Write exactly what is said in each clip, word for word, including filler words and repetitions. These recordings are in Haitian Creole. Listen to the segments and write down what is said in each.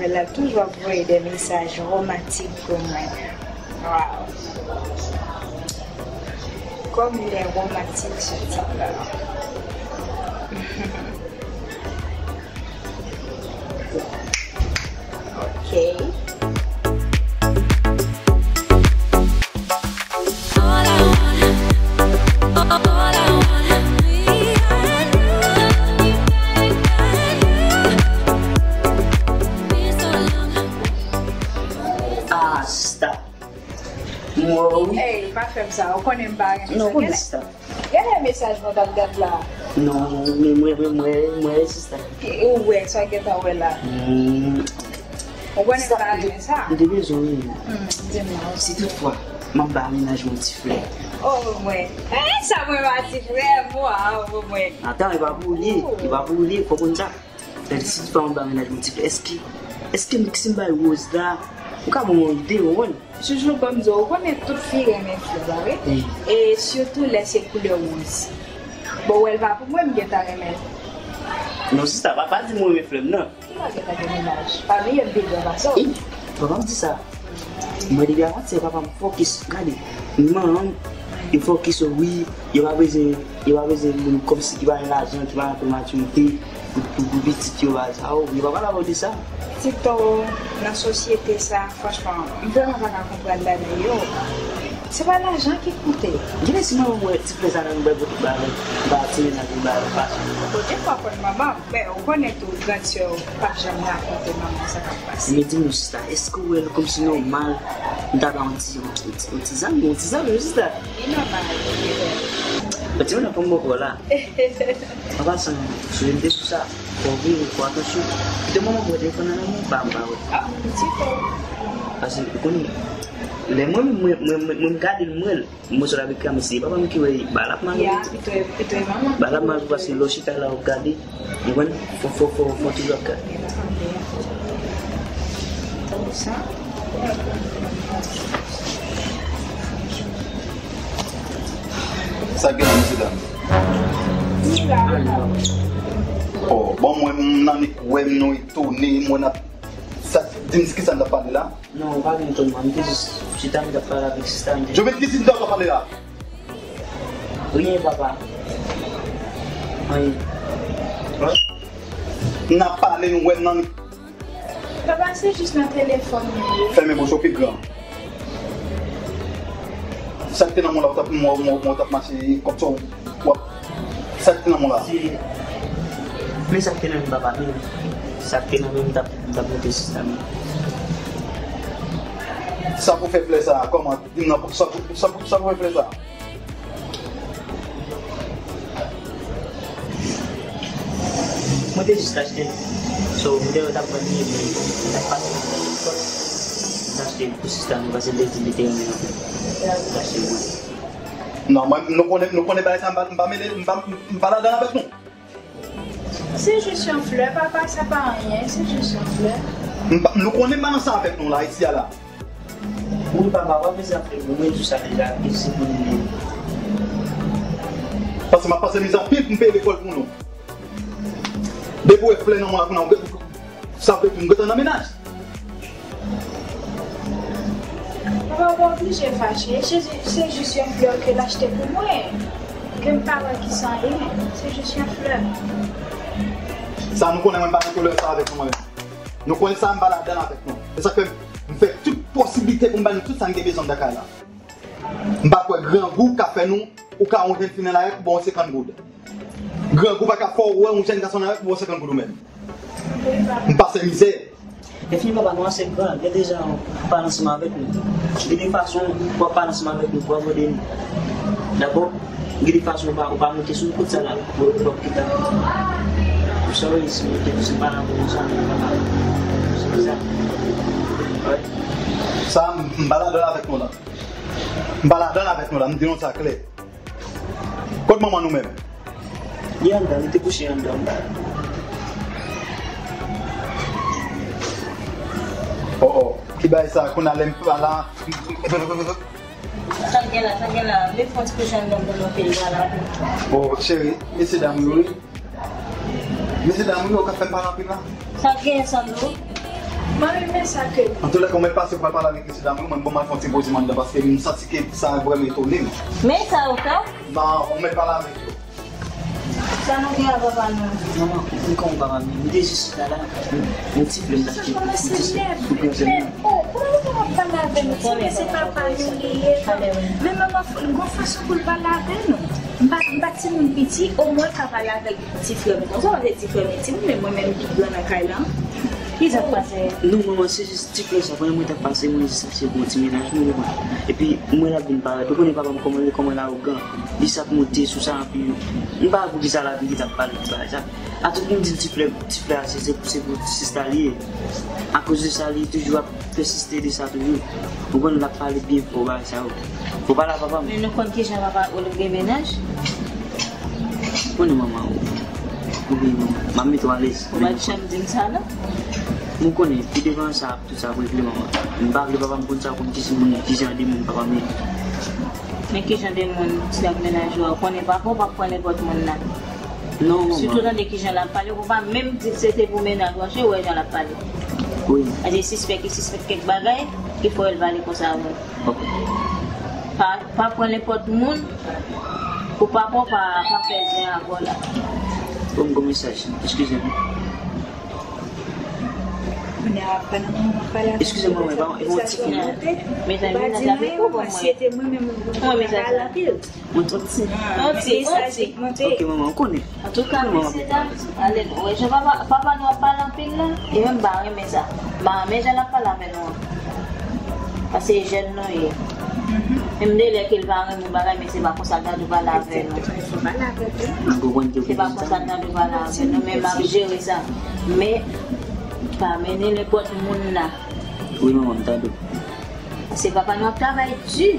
Elle a toujours envoyé des messages romantiques pour moi. Wow. Comme il est romantique, ce type-là. Ok. Ah, sista. M wè w wi. Ey, pa fè m sa. Ou konnen m pa renmen sa. Non, ou konnen sista. Gade mesaj mwen t ap gad la. Non, men mwen, men mwen, mwen, sista. Ou wè, sa w gentan wè la. Hmm. Ou konnen m pa renmen sa. M te bezwen w wi. Hmm, di m non. Si toutfwa, m ap ba mennaj mwen ti flè. Oh, mwen. Eh, sa mwen ba ti flè, mwen, ah, mwen. Atan, e pa pou ou li, e pa pou ou li, fò konn sa. Gade, si toutfwa m ap ba mennaj mwen ti flè, èske, èske m, si m bay woz la, ou ka ban mwen yon ide, ou konprann? Joujou, ban m di w, ou konnen tout fi renmen flè, pa vre? Wi. E sitou lè se koulè woz. Bon, wè, l pa pou mwen, m gentan renmen l. Non, sista, pa, pa di m ou renmen flè m, non. Ki pa gentan gen mennaj? Pa bliye m pi gran pase w. Wi, papa m di sa. Mwen, depi avantyè, papa m fokis, gade, manman m, yo fokis, wi, yo pa bezwen, yo pa bezwen moun kòmsi ki pa gen lajan, ki pa gen anpil matirite, pou, pou, pou pitit yo, bagay sa yo, yo pa pale avè w de sa. Tito, nan sosyete sa, franchman, m vrèman pa ka konprann bagay yo. Se pa lajan ki konte. Genlè si mwen wè ti frè sa nan m bay pou tout bagay, m pa ti mennaj m bay pou fason. Bon, defwa konn manman m, men ou konnen tou, gran sè w p ap janm rakonte manman w sa k ap pase. Men di m non sista, èske w wè l kòmsi nòmal m ta ba yon ti, yon ti, yon ti zam, yon ti zam, non sista? Li nòmal, li nòmal. Bon, ti mennaj fò m bòkò la. An pasan, sou M T sou sa, fò w veye, fò atansyon. Kite manman m pran telefòn nan men m, pa m pa wè. Ah, piti fò. Paske, ou konnen, lè mwen, mwen, mwen, mwen, mwen gade l, mwen, mwen sot avèk kame, se papa m ki wè, ba l ap mal. Ya, pito, pito e manman. Ba l ap mal paske lè w chita la, w ap gade, ou konprann? Fò, fò, fò, fò toujou ap gade. Sa. Sa gen la, mesye dam? Oh, bon, mwen, m nan nik wè m nou etone, mwen ap, sa, di m ki sa n ap pale la? Non, ou pa gen etònman, m te jis chita, m t ap pale avèk sista, m te... Jovit, ki sista w t ap pale la? Rien, papa. Anyen. N ap pale, nou wè m nan... Papa, se jis nan telefòn li ye. Fèmen bouch ou pi gran. Sa k te nan men w la, w t ap, w, w, w t ap mache kòmsi w ap, sa k te nan men w la? Se, men sa k te nan men m, papa, men sa k te nan men m, m t ap, m t ap montre sista m. Sa pou fè flè sa, kòman? Di m nan, sa pou, sa pou, sa pou fè flè sa? Mwen te jis achte l. So, m te wè l t ap vann li, men l t ap pase nan telefòn. M te achte l pou sista m, paske l te di li te renmen anpil. M te achte l pou li. Non, mwen, nou konnen, nou konnen bagay sa, m pa, m pa mele, m pa, m pa ladan avèk nou. C'est juste une fleur, papa, c'est pas rien, c'est juste une fleur. M pa, nou konnen m pa nan sa avèk nou la, isi a la. Wi, papa, w ap bezwen ap fè pou mwen tou sa deja, ke se pou li menm. Paske m ap pase mizè anpil pou m peye lekòl pou nou. Depi w wè flè nan mwen la, kounye a, w gen, sa vle di m gentan nan mennaj. Papa, w pa oblije fache. Se, se jis yon flè ke l achte pou mwen. Ke m pa wè ki sa ye. Se jis yon flè. Sa nou konnen, mwen pa nan koulè sa avèk nou, mwen menm. Nou konnen sa, m pa ladan avèk nou. Se sa k fè m fè tout posiblite pou m ba nou tout sa n gen bezwen anndan kay la. M pa kwè grangou ka fè nou, ou ka yon jèn fi nan lari pou ba w senkant goud. Grangou pa ka fè w wè yon jèn gason nan lari pou ba w senkant goud ou menm. M pase mizè. Lèfini papa nou ase gran, gen de jan w pale ansanm avèk nou. Gen de fason w ap pale ansanm avèk nou pou abòde nou. Dakò? Gen de fason w pa, w pa monte sou kout sa la, w ap kita. I'm sorry, si m te, si m pale avè w konsa, men papa. Se konsa. Sa, m pa ladan avèk nou la. M pa ladan avèk nou la, m di nou sa klè. Kot manman nou menm? Li anndan, li te kouche anndan. Oh, oh. Ki bagay sa, kounye a lè m pa la. Sa gen la, sa gen la. Vin fè yon ti kouche anndan pou nou fè l la. Oh, cheri, mesye dam yo, wi. Mesye dam yo, yo ka fè m pale anpil la. Sa gen, Sandro? Mwen renmen sa ke. Antoulèka, ou mèt pase pou al pale avèk mesye dam yo, mwen, bon, m al fè yon ti poze anndan, paske m santi ke sa vrèman etone m. Men sa yo fè w? Non, ou mèt pale avèk yo. Sa nou gen a papa nou? Manman, m konn papa m, m te jis chita la, m, m ti flèm la. Sa kòmanse nève. Men, oh, kòman w ap pale avè m? Ti mesye papa nou li ye. Men manman, gon fason pou l pale avè nou. M pa, m pa timoun piti, omwen l ka pale avèk ti frè m konsa, w pa vle ti frè m entim, men mwen menm ki gran nan kay la. Kisa k pase? Non, manman, se jis ti flè sa, pandan mwen t ap pase, mwen jis achte pou yon ti mennaj, mwen, mwen. Epi, mwen l ap vin parèt. Ou konnen papa m kòman l ye, kòman l awogan. Li sa ap monte sou sa, anpi m pa wè poukisa lavi li t ap pale pou bagay sa. A tout moun di l ti flè, ti flè a se, se, se pou sista li ye. Akoz de sa, li toujou ap pèsiste de sa toujou. Ou konn l ap pale byen fò bagay sa yo. Fò pale a papa m. Men nou konn kijan papa Olive gen mennaj? Ou konnen manman ou. Ou byen manman. M ap mete w alèz. Ou pa t janm di m sa non. Mwen konnen, pi devan sa, tout sa ap regle manman. M pa vle papa m konn sa, konn ki se moun, ki jan de moun papa m ye. Men ki jan de moun, ti ak mennaj ou a, ou konnen papa w p ap pran nenpòt moun nan. Non, manman. Sitou tande ki jan l ap pale, ou pa menm di se te pou mennaj ou, cheri, ou wè jan l ap pale. Wi. Ase sispèk, li sispèk kèk bagay, ki fè l pale konsa avè w. Ok. Pa, pa pran nenpòt moun, pou papa w pa, pa fè zen avè w la. Bon, m gon mesaj, eskize m. Kounye a, pandan manman ap pale avè m, eskize m, mwen, mwen, mwen, mwen, ti fi, non. Mezanmi, mennaj la peko pou mwen. Si se te mwen menm, mwen, mwen, mennaj la. Yon ti, yon ti, yon ti. Ok, manman, ou konnen. Antouka, mesye dam, ale, ou wè jan papa, papa nou ap pale anpil la, e menm m pa renmen sa. M pa renmen jan l ap pale avè nou an. Paske se jèn nou ye. Menm de lè ke l pa renmen yon bagay, men se pa konsa l ta dwe pale avè nou. Se pa konsa l ta dwe pale avè nou, men m ap jere sa. Men, pa mennen nenpòt moun la. Wi, manman, m tande w. Paske papa nou ap travay di.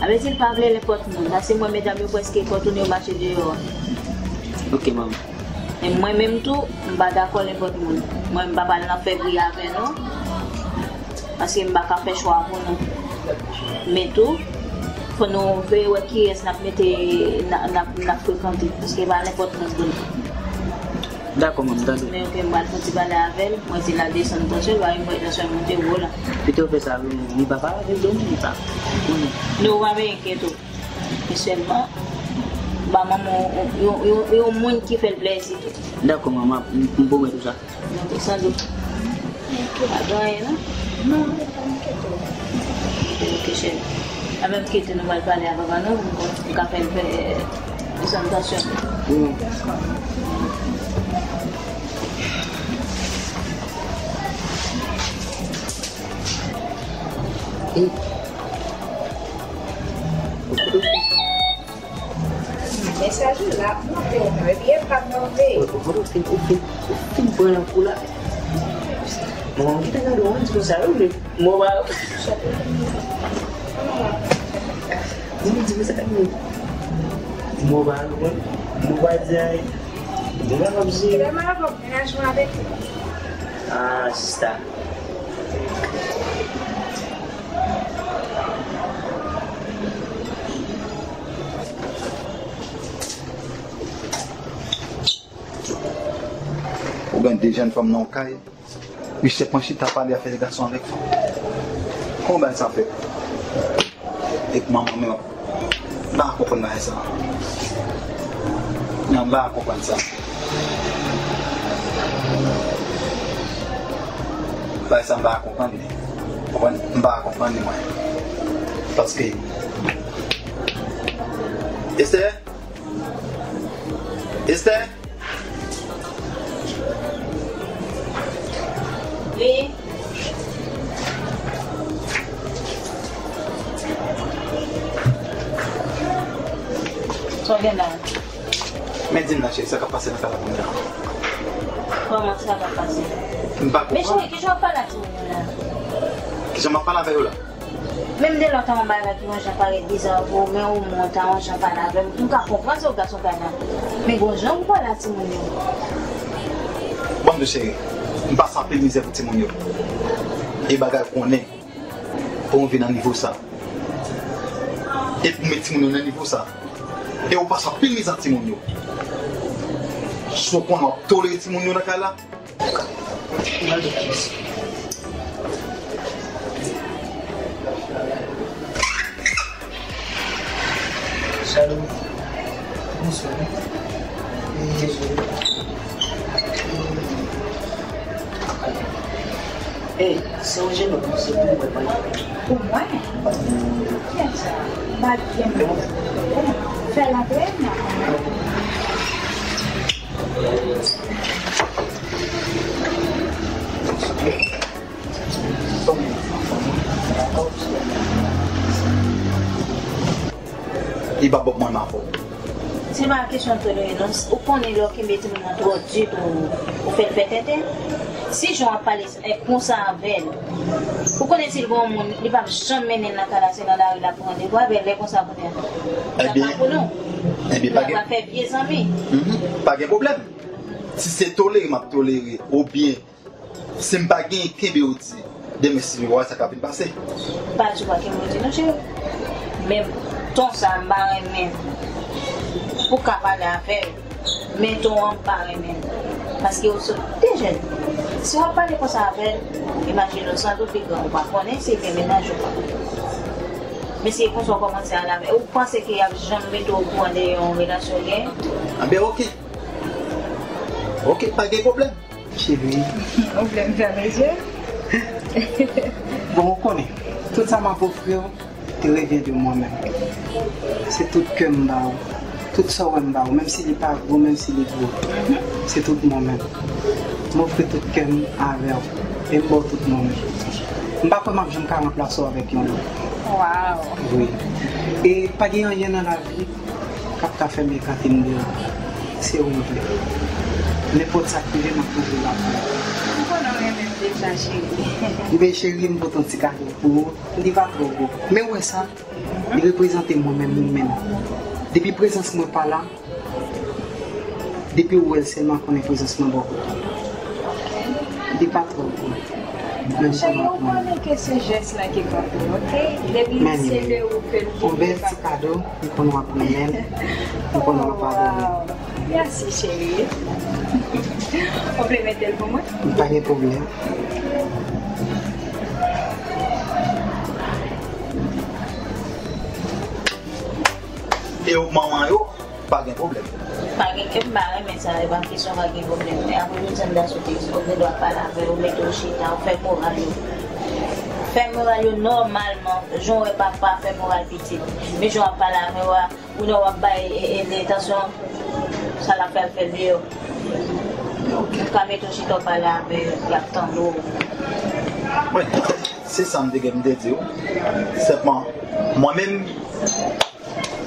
Sa vle di l pa vle nenpòt moun. Paske m wè medam yo prèske kò tounen yo mache deyò a. Ok, manman. E mwen menm tou, m pa dakò nenpòt moun. Mwen, m pa pral nan fè bri avè nou. Paske m pa ka fè chwa pou nou. Men tou, fò nou veye wè kiyès n ap mete, n ap, n ap, n ap frekante. Paske pa nenpòt moun pou nou. Dakò, manman, m tande w. Men ok, m pral fè yon ti pale avè l. Mwen di l al desann tansyon l, paske m wè tansyon l monte wo la. Pito w fè sa, wi, manman. Li pa pale avè l, li pa. Non, ou pa bezwen enkyete w. Men sèlman, ba manman w yon, yon, yon moun ki fè l plèzi tou. Dakò, manman, m, m pwomèt ou sa. Ok, san dout. Pa gen anyen, non? Non, pa enkyete w. Ok, cheri. Anvan m kite nou pral pale a papa nou, m ka fè l fè, eh, desann tansyon. Wi, manman. Mesaj ou la ap monte, ou mwen byen pa move. Ou, ou, ou fin, ou fin, ou fin pran nan kou la. Manman, m gentan gade w, m di konsa, wi, men mwen pa. Mwen di konsa, wi. Mwen pa, mwen, mwen pa di anyen. Mwen pa ap jere. Kile m ap ap mennaj mwen avèk ou? Ah, sista. Ou gen de jèn fanm nan yon kay, misye pran chita pale afè gason avèk fanm. Kòman bagay sa fèt? Epi manman menm ap, m pa konprann bagay sa. Non, m pa konprann sa. Bagay sa m pa konprann li. Konprann? M pa konprann li mwen. Paske Esther? Esther? Wi. Sa w gen la? Men di m la, cheri, sa k ap pase nan kay la kounye a? Kòman sa k ap pase? M pa konprann. Men cheri, kijan w ap pale a timoun yo la? Kijan m ap pale avè yo la? Menm de lè w ta yon bagay ki yon jan parèt biza pou ou, men omwen w ta yon jan pale avè m. M ka konprann se w gason kay la. Men gon jan pou pale a timoun yo. Bon, cheri, m pase anpil mizè pou timoun yo. E bagay ou konnen, pou w vin nan nivo sa. E pou met timoun yo nan nivo sa. E ou pase anpil mizè ak timoun yo. Si w konnen w ap tolere timoun yo nan kay la, Ey, se yon jenou, se pou mwen, mwen. Pou mwen? Kiyès sa? M pa t gen fè l antre nan. Li pa bòk mwen m avè w. Se pa kesyon tolere non. Ou konnen lè w kenbe timoun nan twò di pou ou fè l fè tenten. Si jan w ap pale konsa avè l, ou konnen si l gen yon moun, li p ap janm mennen l nan kay la, se nan lari l ap pran randevou avè l. Lè konsa kounye a, sa pa pou nou. Ebyen, ebyen, pa gen, fè vye zanmi. Mhm, pa gen pwoblèm. Si se tolere m ap tolere, oubyen si m pa genyen kenbe w di, demen si w wè sa k ap vin pase. Pa di w pa kenbe w di non, cheri. Men ton sa a m pa renmen. Pou w ka pale avè l, men ton an m pa renmen. Paske w sot te jèn. Si w ap pale konsa avè l, imajine w san dout li gran, ou pa konnen si l gen mennaj ou pa. Men si e konsa w kòmanse ale avè l, ou panse ke y ap janm mete w okouran de yon relasyon w genyen? Anben, oke. Oke, pa gen pwoblèm. Cheri. Ou vle m fèmen je? Bon, ou konnen, tout sa m ap ofri w, te revyen de mwen menm. Se tout kè m ba ou. Tout sa w wè m ba ou, menm si li pa gwo, menm si li gwo. Se tout mwen menm. M ofri tout kè m avè w. E m ba w tout mwen menm. M pa kwè m ap janm ka ranplase w avèk yon lòt. Wow! Wi. E pa gen anyen nan lavi k ap ka fè m ekate m de ou. Se ou m vle. Nenpòt sa k rive, m ap toujou la pou ou. M konnen w renmen m deja, cheri. Ebyen, cheri, m pote yon ti kado pou ou. Li pa twò gwo. Men w wè sa? Li reprezante mwen menm, mwen menm. Depi prezans mwen pa la, depi w wè l sèlman, konnen prezans mwen bò kote w. Li pa twò gwo. Men cheri, ou konnen ke se jès la ki konte, oke? Depi se de ou ke l vini. Yon bèl ti kado, m konn w ap renmen l, m konn w ap adore l. Mèsi, cheri. Ou vle mete l pou mwen? Pa gen pwoblèm. E w manman yo, pa gen pwoblèm. Pa gen, e m pa renmen sa, e pa kesyon pa gen pwoblèm. Men apre tout sa m ta soti, ou gen dwa pale avè yo, mete yo chita, ou fè moral yo. Fè moral yo nòmalman, jan w wè papa fè moral pitit. Men jan w ap pale avè yo a, ou nan w ap bay, e, e, li tansyon, sa l ap fè, l fè l deyò. Ou ka mete w chita, w pale avè yo, y ap tande w. Wi, se sa m te gen m te di w. Sèlman, mwen menm,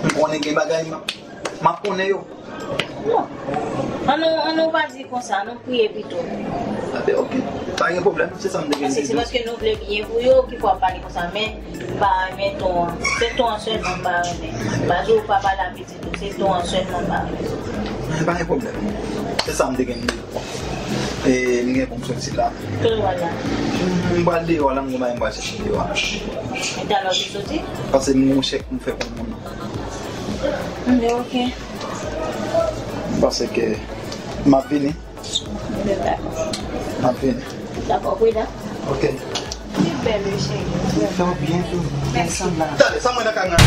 m konnen gen bagay, m ap, m ap konnen yo. Non. An nou, an nou pa di konsa, nou priye pito. Anben, oke. Pa gen pwoblèm, se sa m te gen m te di w. Paske se paske nou vle byen pou yo ki fè w ap pale konsa, men m pa renmen ton an. Se ton an sèlman m pa renmen. M pa di w pa pale a pitit ou, se ton an sèlman m pa renmen. Men pa gen pwoblèm. Se sa m te gen m te di w. E m gen pou m soti la. Kote w pral la? M pral deyò la, m gen bagay m pral chèche deyò a. E talè w te soti? Paske m gen yon chèk pou m fè pou moun. Anben, oke. M panse ke m ap vini. Dakò. M ap vini. Dakò, prida. Oke. Li bèl, wi, cheri. Fè w byen tou. Mèsi. Desann la. Talè, sa mwen nan kay nan.